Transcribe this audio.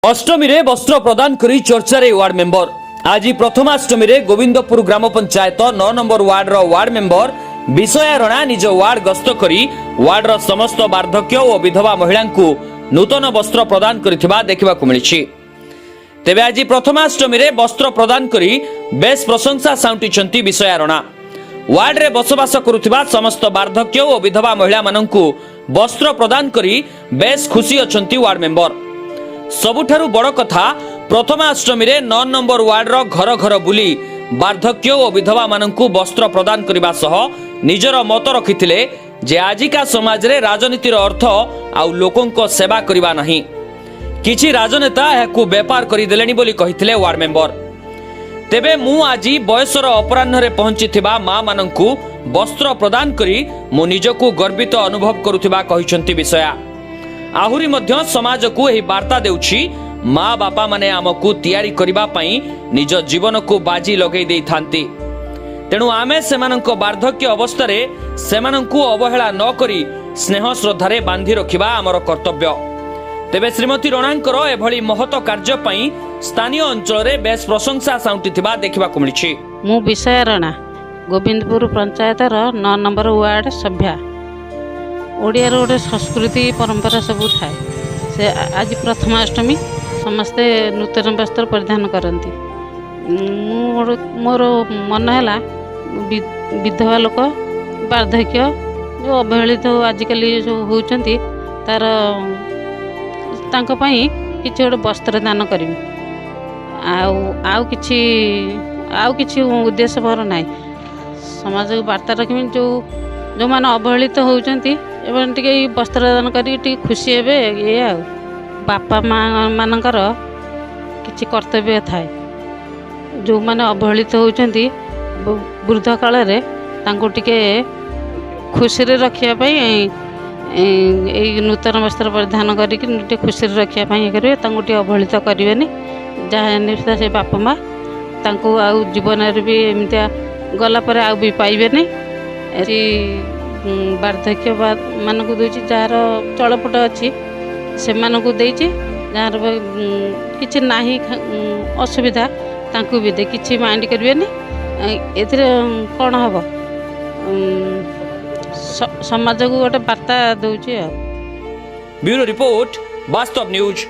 ଅଷ୍ଟମୀରେ ବସ୍ତ୍ର ପ୍ରଦାନ କରି ଚର୍ଚ୍ଚାରେ ୱାର୍ଡ ମେମ୍ବର। ଆଜି ପ୍ରଥମାଷ୍ଟମୀରେ ଗୋବିନ୍ଦପୁର ଗ୍ରାମ ପଞ୍ଚାୟତ 9 ନମ୍ବର ୱାର୍ଡର ୱାର୍ଡ ମେମ୍ବର ବିଷୟା ରଣା ନିଜ ୱାର୍ଡ ଗସ୍ତ କରି ୱାର୍ଡର ସମସ୍ତ ବାର୍ଦ୍ଧକ୍ୟ ଓ ବିଧବା ମହିଳାଙ୍କୁ ନୂତନ ବସ୍ତ୍ର ପ୍ରଦାନ କରିଥିବା ଦେଖିବାକୁ ମିଳିଛି। ତେବେ ଆଜି ପ୍ରଥମାଷ୍ଟମୀରେ ବସ୍ତ୍ର ପ୍ରଦାନ କରି ବେଶ୍ ପ୍ରଶଂସା ସାଉଁଟିଛନ୍ତି ବିଷୟା ରଣା। ୱାର୍ଡରେ ବସବାସ କରୁଥିବା ସମସ୍ତ ବାର୍ଦ୍ଧକ୍ୟ ଓ ବିଧବା ମହିଳାମାନଙ୍କୁ ବସ୍ତ୍ର ପ୍ରଦାନ କରି ବେଶ୍ ଖୁସି ଅଛନ୍ତି ୱାର୍ଡ ମେମ୍ବର। ସବୁଠାରୁ ବଡ଼ କଥା, ପ୍ରଥମାଷ୍ଟମୀରେ 9 ନମ୍ବର ୱାର୍ଡର ଘର ଘର ବୁଲି ବାର୍ଦ୍ଧକ୍ୟ ଓ ବିଧବାମାନଙ୍କୁ ବସ୍ତ୍ର ପ୍ରଦାନ କରିବା ସହ ନିଜର ମତ ରଖିଥିଲେ ଯେ ଆଜିକା ସମାଜରେ ରାଜନୀତିର ଅର୍ଥ ଆଉ ଲୋକଙ୍କ ସେବା କରିବା ନାହିଁ, କିଛି ରାଜନେତା ଏହାକୁ ବେପାର କରିଦେଲେଣି ବୋଲି କହିଥିଲେ ୱାର୍ଡ ମେମ୍ବର। ତେବେ ମୁଁ ଆଜି ବୟସର ଅପରାହ୍ନରେ ପହଞ୍ଚିଥିବା ମା ମାନଙ୍କୁ ବସ୍ତ୍ର ପ୍ରଦାନ କରି ମୁଁ ନିଜକୁ ଗର୍ବିତ ଅନୁଭବ କରୁଥିବା କହିଛନ୍ତି ବିଷୟା। ଆହୁରି ମଧ୍ୟ ସମାଜକୁ ଏହି ବାର୍ତ୍ତା ଦେଉଛି, ମା ବାପାମାନେ ଆମକୁ ତିଆରି କରିବା ପାଇଁ ନିଜ ଜୀବନକୁ ବାଜି ଲଗେଇ ଦେଇଥାନ୍ତି। ତେଣୁ ଆମେ ସେମାନଙ୍କ ବାର୍ଦ୍ଧକ୍ୟ ଅବସ୍ଥାରେ ସେମାନଙ୍କୁ ଅବହେଳା ନ କରି ସ୍ନେହ ଶ୍ରଦ୍ଧାରେ ବାନ୍ଧି ରଖିବା ଆମର କର୍ତ୍ତବ୍ୟ। ତେବେ ଶ୍ରୀମତୀ ରଣାଙ୍କର ଏଭଳି ମହତ କାର୍ଯ୍ୟ ପାଇଁ ସ୍ଥାନୀୟ ଅଞ୍ଚଳରେ ବେଶ୍ ପ୍ରଶଂସା ସାଉଁଟିଥିବା ଦେଖିବାକୁ ମିଳିଛି। ମୁଁ ବିଷୟା ରଣା, ଗୋବିନ୍ଦପୁର ପଞ୍ଚାୟତର 9 ନମ୍ବର ୱାର୍ଡ଼ ସଭ୍ୟା। ଓଡ଼ିଆର ଗୋଟେ ସଂସ୍କୃତି, ପରମ୍ପରା ସବୁ ଥାଏ। ସେ ଆଜି ପ୍ରଥମାଷ୍ଟମୀ, ସମସ୍ତେ ନୂତନ ବସ୍ତ୍ର ପରିଧାନ କରନ୍ତି। ମୁଁ ମୋର ମନ ହେଲା ବିଧବା ଲୋକ, ବାର୍ଦ୍ଧକ୍ୟ, ଯେଉଁ ଅବହେଳିତ ଆଜିକାଲି ସବୁ ହେଉଛନ୍ତି, ତାର ତାଙ୍କ ପାଇଁ କିଛି ଗୋଟେ ବସ୍ତ୍ର ଦାନ କରିବି। ଆଉ କିଛି ଉଦ୍ଦେଶ୍ୟ ମୋର ନାହିଁ। ସମାଜକୁ ବାର୍ତ୍ତା ରଖିବି, ଯେଉଁମାନେ ଅବହେଳିତ ହେଉଛନ୍ତି ଏବଂ ଟିକେ ଏଇ ବସ୍ତ୍ର ଦାନ କରିକି ଟିକେ ଖୁସି ହେବେ, ଏଇଆ। ଆଉ ବାପା ମା ମାନଙ୍କର କିଛି କର୍ତ୍ତବ୍ୟ ଥାଏ। ଯେଉଁମାନେ ଅବହେଳିତ ହେଉଛନ୍ତି ବୃଦ୍ଧ କାଳରେ, ତାଙ୍କୁ ଟିକେ ଖୁସିରେ ରଖିବା ପାଇଁ ଏଇ ନୂତନ ବସ୍ତ୍ର ପରିଧାନ କରିକି ଟିକେ ଖୁସିରେ ରଖିବା ପାଇଁ ଇଏ କରିବେ। ତାଙ୍କୁ ଟିକେ ଅବହେଳିତ କରିବେନି। ଯାହା ହେଲେ ସୁଦ୍ଧା ସେ ବାପା ମା, ତାଙ୍କୁ ଆଉ ଜୀବନରେ ବି ଏମିତିଆ ଗଲା ପରେ ଆଉ ବି ପାଇବେନି। ଏଠି ବାର୍ଦ୍ଧକ୍ୟ ମାନଙ୍କୁ ଦେଉଛି, ଯାହାର ଚଳପଟ ଅଛି ସେମାନଙ୍କୁ ଦେଇଛି, ଯାହାର କିଛି ନାହିଁ ଅସୁବିଧା, ତାଙ୍କୁ ବି ଦେଇ କିଛି ମାଇଣ୍ଡ କରିବେନି। ଏଥିରେ କ'ଣ ହେବ, ସମାଜକୁ ଗୋଟେ ବାର୍ତ୍ତା ଦେଉଛି ଆଉ। ବ୍ୟୁରୋ ରିପୋର୍ଟ, ବାସ୍ତବ ନ୍ୟୁଜ୍।